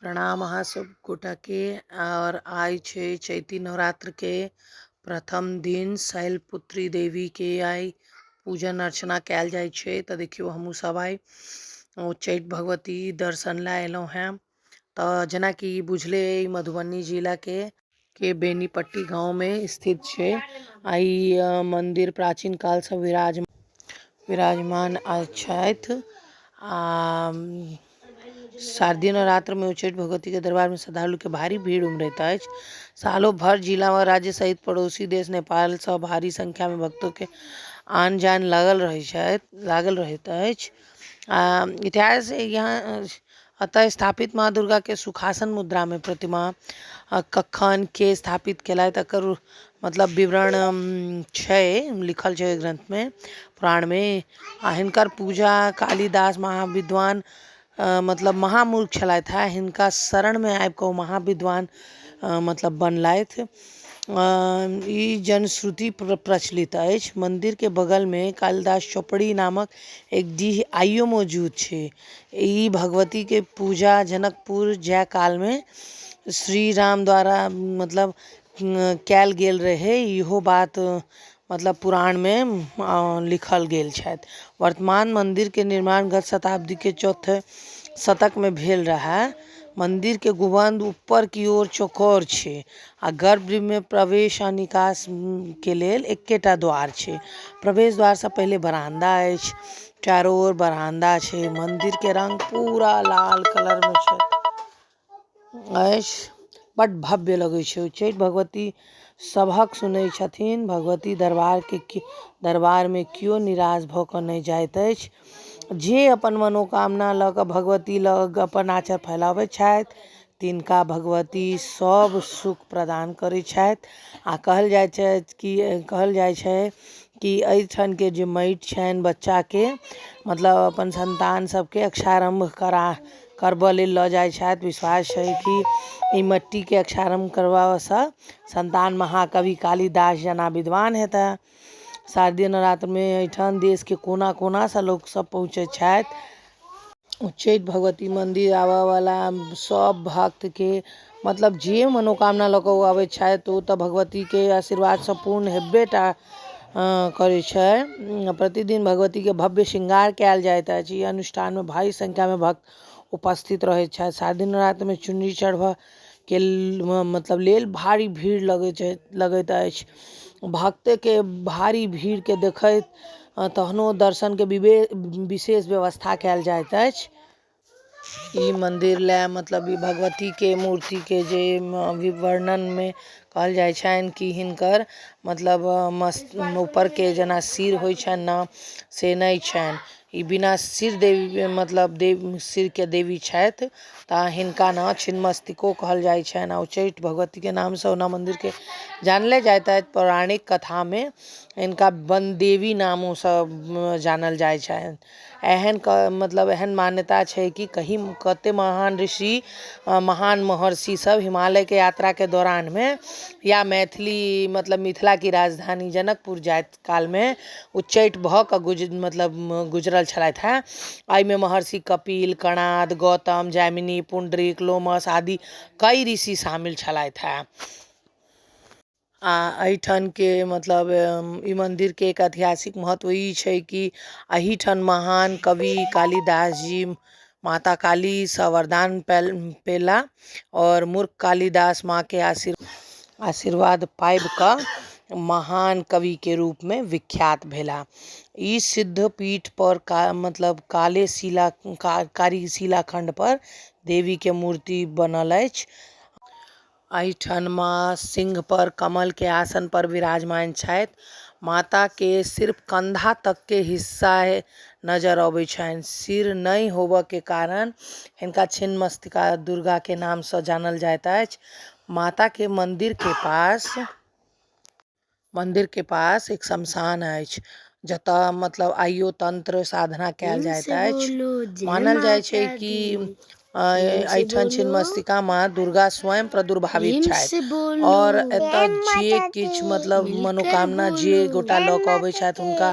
प्रणाम अहाँ सब गोटाके। आओर आइ छै चैती नवरात्रके प्रथम दिन, शैलपुत्री देवीके आइ पूजन अर्चना कयल जाइ छै। तऽ देखियौ, हमहूँ सब आइ उच्चैठ भगवती दर्शन लए एलहुँ हेँ। तऽ जेनाकि बुझले अइ, मधुबनी जिलाके के बेनीपट्टी गाँवमे स्थित छै आ ई मन्दिर। प्राचीन कालसँ विराजमान छथि। आ शारदीय नवरात्रमे उच्चैठ भगवतीके दरबारमे श्रद्धालुके भारी भीड़ उमड़ैत अछि। सालो भर जिला व राज्य सहित पड़ोसी देश नेपालसँ भारी संख्यामे भक्तोके आन जान लागल रहैत छथि, लागल रहैत अछि। आ इतिहास यहाँ एतऽ स्थापित माँ दुर्गाके सुखासन मुद्रामे प्रतिमा कखन के स्थापित केलथि, एकर मतलब विवरण छै, लिखल छै ग्रन्थमे, पुराणमे। आ हिनकर पूजा कालिदास महाविद्वान, मतलब महामूर्ख छलथि हेँ, हिनका शरणमे आबि कऽ ओ महाविद्वान मतलब बनलथि, ई जनश्रुति प्रचलित अछि। मन्दिरके बगलमे कालिदास चौपड़ी नामक एक डीह आइयो मौजूद छै। ई भगवतीके पूजा जनकपुर जाय कालमे श्री राम द्वारा मतलब कयल गेल रहै, इहो बात मतलब पुराणमे लिखल गेल छथि। वर्तमान मन्दिरके निर्माण गत शताब्दीके चौथे शतकमे भेल रहए। मन्दिरके गुम्बद ऊपर की ओर चौकोर छै आ गर्भगृहमे प्रवेश आ निकास के लेल एकेटा द्वार छै। प्रवेश द्वारसँ पहिले बरामदा अछि, चारो ओर बरामदा छै। मंदिर के रंग पूरा लाल कलर में छै अछि, बड भव्य लगै छै। उच्चैठ भगवती सभक सुनै छथिन। भगवती दरबारके दरबारमे केओ निराश भऽ कऽ नहि जाइत अछि। जे अपन मनोकामना लऽ कऽ भगवती लग अपन आँचर फैलाबै छथि, तिनका भगवती सभ सुख प्रदान करै छथि। आ कहल जाइ छै कि एहिठामके जे माटि छनि, बच्चाके मतलब अपन संतान सबके अक्षारम्भ करबऽ लेल लऽ जाइ छथि। विश्वास छै कि ई मट्टीके अक्षारम्भ करबासँ संतान महाकवि कालिदास जेना विद्वान हेता। शारदीय नवरात्रमे एहिठाम देशके कोना कोनासँ लोकसभ पहुँचै छथि। उच्चैठ भगवती मन्दिर आबऽवला सभ भक्तके मतलब जे मनोकामना लऽ कऽ ओ अबै छथि, ओ तऽ भगवतीके आशीर्वादसँ पूर्ण हेबे टा करै छै। प्रतिदिन भगवतीके भव्य श्रृंगार कयल जाइत अछि। ई अनुष्ठानमे भारी संख्यामे भक्त उपस्थित रहैत छथि। शारदीय नवरात्रमे चुनरी चढ़बऽ के मतलब लेल भारी भीड़ लगै छै, लगैत अछि। भक्तके भारी भीड़के देखैत तहनो दर्शनके विशेष व्यवस्था कयल जाइत अछि। ई मन्दिर लए मतलब ई भगवतीके मूर्तिके जे वर्णनमे कहल जाइ छनि कि हिनकर मतलब मस्त ऊपरके जेना सिर होइ छनि ने, से नहि छनि। ई बिना सिर देवी, मतलब देव सिरके देवी छथि, तऽ हिनका ने छिन्नमस्तिको कहल जाइ छनि। आ उच्चैठ भगवतीके नामसँ ओना मन्दिरके जानले जाइत अछि। पौराणिक कथामे हिनका बनदेवी नामोसँ जानल जाइ छनि। एहन मतलब एहन मान्यता छै कि कहीं कते महान ऋषि, महान महर्षि सब हिमालयके यात्राके दौरानमे या मैथिली मतलब मिथिलाके राजधानी जनकपुर जाइत कालमे उच्चैठ भऽ कऽ मतलब गुजरल छलथि हेँ। एहिमे महर्षि कपिल, कणाद, गौतम, जैमिनी, पुण्डरीक, लोमस आदि कई ऋषि शामिल छलथि हेँ। आ एहिठामके मतलब ई मन्दिरके एक ऐतिहासिक महत्व ई छै कि एहिठाम महान कवि कालिदास जी माता कालीसँ वरदान पेला आओर मूर्ख कालिदास माँके आशीर्वाद पाबि कऽ महान कविके रूपमे विख्यात भेला। ई सिद्ध पीठ पर मतलब काले शिला, कारी शिलाखण्ड पर देवीके मूर्ति बनल अछि। एहिठाम माँ सिंह पर कमलके आसन पर विराजमान छथि। माताके सिर्फ कंधा तकके हिस्सा नजर अबै छनि। सिर नहि होबऽके कारण हिनका छिन्नमस्तिका दुर्गाके नामसँ जानल जाइत अछि। माताके मन्दिरके पास एक शमशान अछि, जतऽ मतलब आइयो तंत्र साधना कयल प्रेम जाइत से अछि। बोलो जय मानल जाइ छै माता कि दी। प्रेम से एहिठाम बोलो। छिन्नमस्तिका माँ दुर्गा स्वयं प्रादुर्भावित प्रेम छथि। से बोलो। आओर एतऽ जे किछु मतलब मिलकर मनोकामना जे बोलो। गोटा लऽ कऽ अबै छथि, हुनका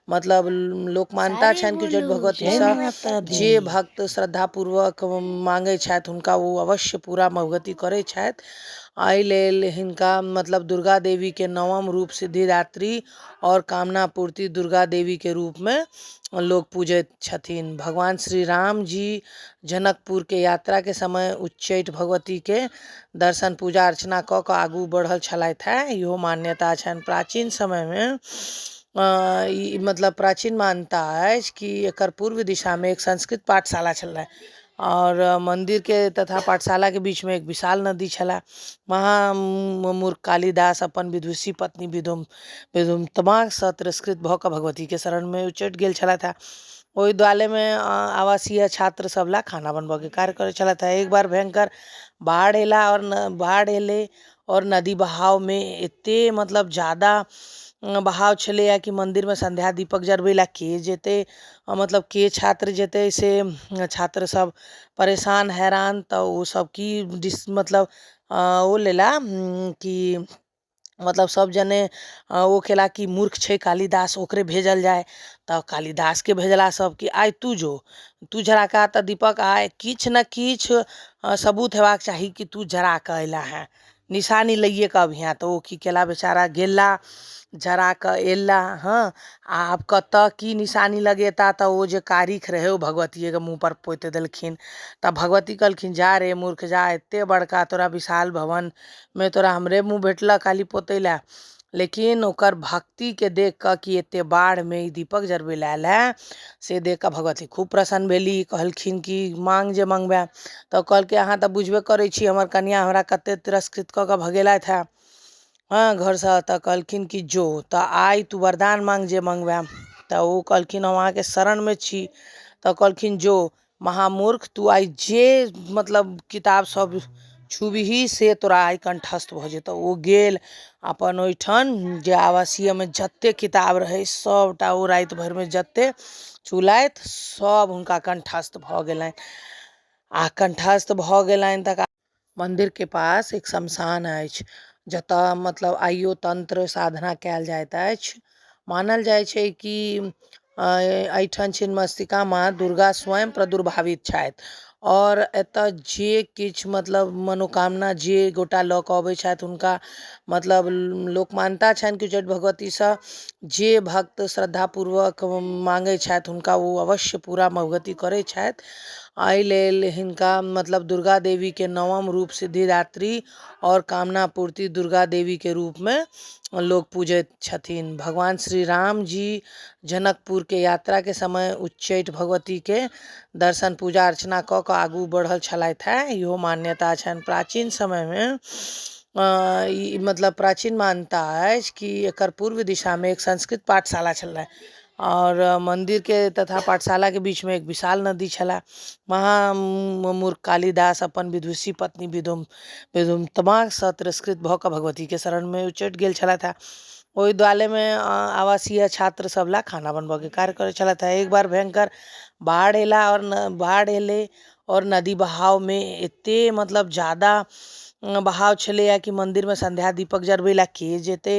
मतलब लोकमान्यता सारे छनि कि उच्चैठ बोलो जय भगवतीसँ माता दी। जे भक्त श्रद्धापूर्वक माँगै छथि हुनका ओ अवश्य पूरा भगवती करै छथि। एहि लेल हिनका मतलब दुर्गा देवीके नवम रूप सिद्धिदात्री आओर कामना पूर्ति दुर्गा देवीके रूपमे लोक पूजैत छथिन। भगवान श्री राम जी जनकपुरके यात्राके समय उच्चैठ भगवतीके दर्शन पूजा अर्चना कऽ कऽ आगू बढ़ल छलथि हेँ, इहो मान्यता छनि। प्राचीन समयमे ई मतलब प्राचीन मान्यता अछि कि एकर पूर्व दिशामे एक संस्कृत पाठशाला छलै आओर मन्दिरके तथा पाठशालाके बीचमे एक विशाल नदी छलै। महामूर्ख कालिदास अपन विदुषी पत्नी विदुत्तमासँ तिरस्कृत भऽ कऽ भगवतीके शरणमे उच्चैठ गेल छलथि हेँ। ओहि विद्यालयमे आवासीय छात्र सब ला खाना बनबऽके कार्य करै छलथि हेँ। एक बार भयंकर बाढ़ि एला आओर बाढ़ि एलै आओर नदी बहावमे एते मतलब जादा बहाव छलैए कि मन्दिरमे सन्ध्या दीपक जरबै लए के जेतै, मतलब के छात्र जेतै, से छात्र सब परेशान हैरान। तऽ ओसब की डिस मतलब ओ लेला कि मतलब सब जने ओ केला कि मूर्ख छै कालिदास, ओकरे भेजल जाय। तऽ कालिदासके भेजला सब कि आइ तू जो, तू जरा कऽ आ तऽ दीपक आइ किछु ने किछु सबूत हेबाक चाही कि तू जरा कऽ अयला हेँ, निशानी लैए कऽ अबिहेँ। तऽ ओ की केला बेचारा गेला, जरा कऽ एला। हँ, आब कतऽ की निशानी लगेता, तऽ ओ जे कारिख रहै ओ भगवतियेके मुँहपर पोति देलखिन। तऽ भगवती कहलखिन जा रे मूर्ख जा, एते बड़का तोरा विशाल भवनमे तोरा हमरे मुँह भेटलक खाली पोतै लए। लेकिन ओकर भक्तिके देख कऽ कि एते बाढ़िमे ई दीपक जरबै लए आयल हे, से देख कऽ भगवती खूब प्रसन्न भेली। कहलखिन कि माँग जे मँगबै। तऽ कहलकै अहाँ तऽ बुझबे करै छी हमर कनिआँ हमरा कते तिरस्कृत कऽ कऽ भगेलथि हेँ, हँ, घरसँ। तऽ कहलखिन कि जो तऽ आइ तू वरदान माँग जे मँगबै। तऽ ओ कहलखिन हम अहाँके शरणमे छी। तऽ कहलखिन जो महामूर्ख, तू आइ जे मतलब किताब सब छुबही से तोरा आइ कण्ठस्थ भऽ जेतौ। ओ गेल अपन ओहिठाम जे आवासीयमे जते किताब रहै सभटा ओ राति भरिमे जते छुलथि सभ हुनका कण्ठस्थ भऽ गेलनि। आ कण्ठस्थ भऽ गेलनि तऽ मन्दिरके पास एक शमशान अछि जतऽ मतलब आइयो तन्त्र साधना कयल जाइत अछि। मानल जाइ छै कि एहिठाम छिन्नमस्तिका माँ दुर्गा स्वयं प्रदुर्भावित छथि आओर एतऽ जे किछु मतलब मनोकामना जे गोटा लऽ कऽ अबै छथि हुनका मतलब लोकमान्यता छनि कि उच्चैठ भगवतीसँ जे भक्त श्रद्धापूर्वक माँगै छथि हुनका ओ अवश्य पूरा भगवती करै छथि। एहि लेल हिनका मतलब दुर्गा देवीके नवम रूप सिद्धिदात्री आओर कामना पूर्ति दुर्गा देवीके रूपमे लोक पूजैत छथिन। भगवान श्री राम जी जनकपुरके यात्राके समय उच्चैठ भगवतीके दर्शन पूजा अर्चना कऽ कऽ आगू बढ़ल छलथि हेँ, इहो मान्यता छनि। प्राचीन समयमे ई मतलब प्राचीन मान्यता अछि कि एकर पूर्व दिशामे एक संस्कृत पाठशाला छलै आओर मन्दिरके तथा पाठशालाके बीचमे एक विशाल नदी छलै। महामूर्ख कालिदास अपन विदुषी पत्नी विदुत्तमासँ तिरस्कृत भऽ कऽ भगवतीके शरणमे उच्चैठ गेल छलथि हेँ। ओहि विद्यालयमे आवासीय छात्र सब ला खाना बनबऽके कार्य करै छलथि हेँ। एक बार भयंकर बाढ़ि एला आओर बाढ़ि एलै आओर नदी बहावमे एते मतलब जादा बहाव छलैए कि मन्दिरमे सन्ध्या दीपक जरबै लए के जेतै,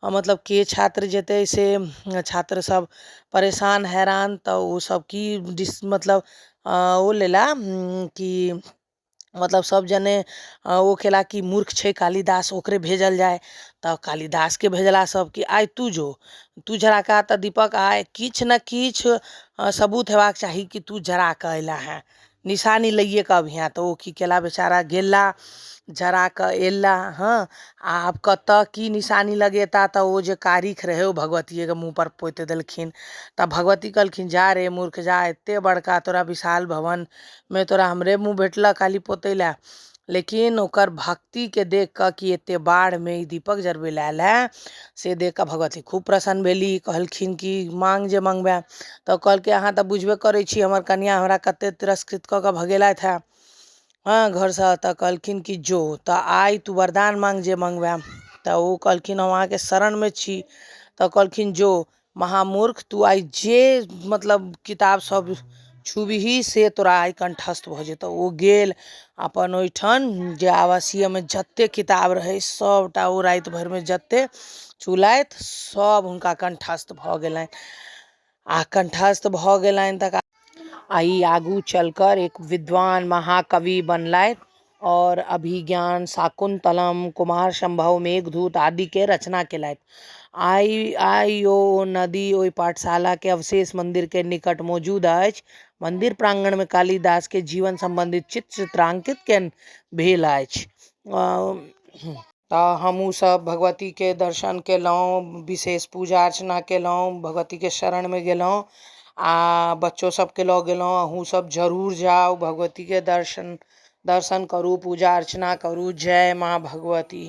मतलब के छात्र जेतै, से छात्र सब परेशान हैरान। तऽ ओसब की डिस मतलब ओ लेला कि मतलब सब जने ओ केला कि मूर्ख छै कालिदास, ओकरे भेजल जाय। तऽ कालिदासके भेजला सब कि आइ तू जो, तू जरा कऽ आ तऽ दीपक आइ किछु ने किछु सबूत हेबाक चाही कि तू जरा कऽ अयला हेँ, निशानी लैए कऽ अबिहेँ। तऽ ओ की केला बेचारा गेला, जरा कऽ एला। हँ, आब कतऽ की निशानी लगेता, तऽ ओ जे कारिख रहै ओ भगवतियेके मुँहपर पोति देलखिन। तऽ भगवती कहलखिन जा रे मूर्ख जा, एते बड़का तोरा विशाल भवनमे तोरा हमरे मुँह भेटलक खाली पोतै लए। लेकिन ओकर भक्तिके देख कऽ कि एते बाढ़िमे ई दीपक जरबै लए आयल हे, से देख कऽ भगवती खूब प्रसन्न भेली। कहलखिन कि माँग जे मँगबै। तऽ कहलकै अहाँ तऽ बुझबे करै छी हमर कनिआँ हमरा कते तिरस्कृत कऽ कऽ भगेलथि हेँ, हँ, घरसँ। तऽ कहलखिन कि जो तऽ आइ तू वरदान माँग जे मँगबै। तऽ ओ कहलखिन हम अहाँके शरणमे छी। तऽ कहलखिन जो महामूर्ख, तू आइ जे मतलब किताब सब छुबही से तोरा आइ कण्ठस्थ भऽ जेतौ। ओ गेल अपन ओहिठाम जे आवासीयमे जते किताब रहै सभटा ओ राति भरिमे जते छुलथि सभ हुनका कण्ठस्थ भऽ गेलनि। आ कण्ठस्थ भऽ गेलनि तकर आ ई आगू चलकर एक विद्वान महाकवि बनलथि आओर अभिज्ञान शाकुन्तलम, कुमार सम्भव, मेघदूत आदिके रचना केलथि। आइ ओ नदी ओहि पाठशालाके अवशेष मन्दिरके निकट मौजूद अछि। मन्दिर प्राङ्गणमे कालिदासके जीवन सम्बन्धित चित्रांकित भेल अछि। तऽ हमहूँ सब भगवतीके दर्शन केलहुँ, विशेष पूजा अर्चना केलहुँ, भगवतीके शरणमे गेलहुँ आ बच्चो सबके लऽ गेलहुँ। अहूँ सब जरूर जाउ, भगवतीके दर्शन करू, पूजा अर्चना करू। जय माँ भगवती।